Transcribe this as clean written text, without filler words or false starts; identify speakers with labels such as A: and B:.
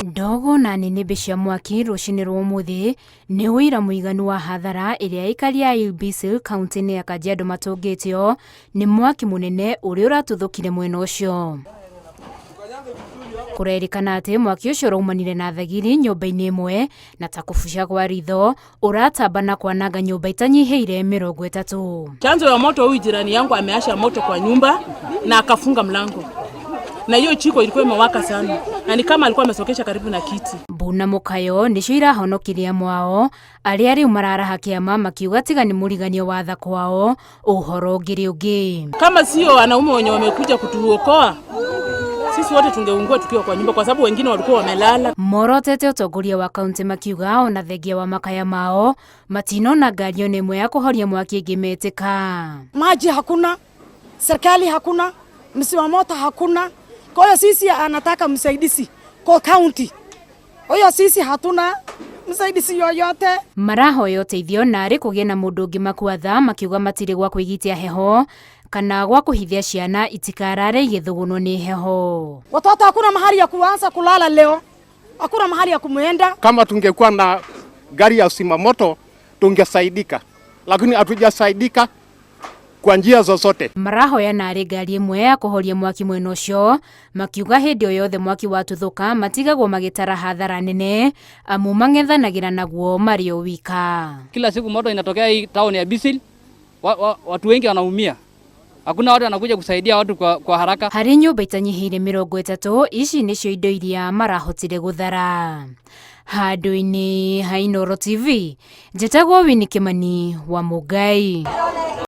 A: Ndogo na nĩnĩmbĩ cia mwaki rũcinĩ rwa ũmũthĩ nĩ ũira mũiganu wa hathara ĩrĩa aikari a Ilbisil kaunti-inĩ ya Kajiado matũngĩtio nĩ mwaki mũnene ũrĩa ũratuthũkire mwena ũcio. Kũrerĩkana atĩ mwaki ũcio ũraumanire na thagiri nyũmba-inĩ ĩmwe na ta kũbuca kwa ritho ũratamba na kwananga nyũmba itanyihĩire 30.
B: Chanzo ya moto, huyu jirani yangu ameasha moto kwa nyumba na akafunga mlango, na hiyo jiko ilikuwa imewaka sana, na ni kama alikuwa amesokesha karibu na kiti.
A: Mbu na mũkayo nĩcio irahonokirie amwe ao arĩa rĩu mararaha kĩama makiuga tiga nĩ mũriganio wa tha kwao ũhoro ũngĩrĩ ũngĩ.
B: Kama sio wanaume wenye wamekuja kutuokoa sisi wote tungeungua tukiwa kwa nyumba, kwa sababu wengine walikuwa wamelala.
A: Morotete ũtongoria wa kaunti makiuga ona thengia wa makaya mao matinona ngari ona ĩmwe ya kũhoria mwaki ĩngĩmetĩka.
C: Maji hakuna, serikali hakuna, mzima moto hakuna. Kwa hiyo sisi anataka msaidizi kwa county. Kwa hiyo sisi hatuna msaidizi yoyote.
A: Marahoya ũteithio narĩ kũgĩe na mũndũ ũngĩ makua tha makiuga matirĩ gwa kwĩgitia heho kana gwa kũhithia ciana itikarare igĩthũgũnwo nĩ heho.
C: Watoto hakuna mahali ya kuanza kulala leo, hakuna mahali ya kumuenda.
D: Kama tungekuwa na gari ya zimamoto tungesaidika, lakini hatujasaidika kwa njia zozote.
A: Marahoya narĩ ngari ĩmwe ya kũhoria mwaki mwena ũcio makiuga hĩndĩ o yothe mwaki watuthũka matigagwo magĩtara hathara nene amu mang'ethanagĩra naguo marĩ o wika.
E: Kila siku moto inatokea hii town ya Bisil, watu wengi wanaumia. Hakuna watu wanakuja kusaidia watu kwa haraka.
A: Harĩ nyũmba itanyihĩire 30 ici nĩcio indo iria marahotire gũthara. Handũ-inĩ ha Inooro TV, njĩtagwo Winnie Kimani wa Mũngai.